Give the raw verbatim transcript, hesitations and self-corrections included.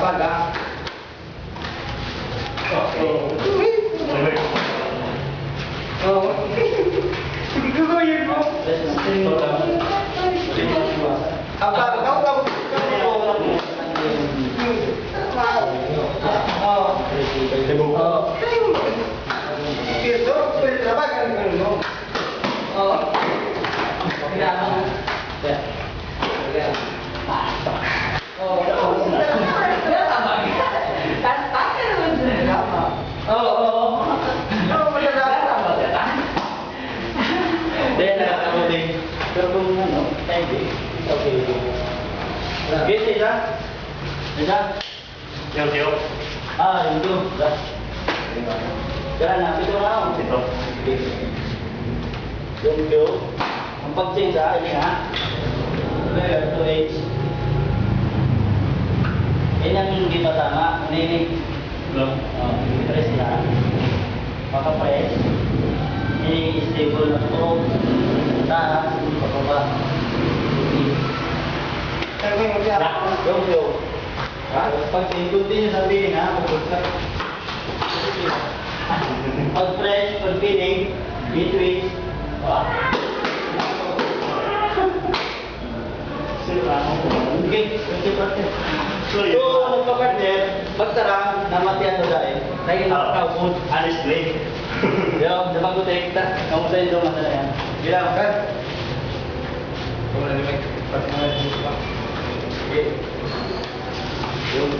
Baga. Oh. Oh. Gusto ko yun mo. Ang baga, ang baga. Oh. Oh. Ito, pwede na ba? Ganun, ganun, no? Oh. Kailangan. Yeah. Yeah. Oh, oh. Tama. Tama ka naman dyan. Tama. Oo, oo. Oo, wala na. Tama ka. Hindi, nakakabog eh. Pero kung ano, hindi. Okay. Sige, isa. Isa. Yo, yo. Ah, yun to. Da. Tara na, pito na ako. Ito. Thank you. Ang pag-change, ah, ini, ha? Player to H. Yan ang hindi pa tama. Ini, ini. Hello? Oh, ini press na. Maka-press. Ini stable na to. Taas, hindi pa baba. Thank you. Ha? Pag-continue sa feeling, ha? Pag-, pag-press, pag-feeling, between. Ah. Okay, okay, partner. So, magpa-partner, magtarang na matiyan mo dahil. Tayo na Ah, kaupod. Honestly. Yo, sa pag-protect, ta, kamusta yung duma na yan? Bilang, kan? Kung ano may, pag mga dito pa. Okay. Yung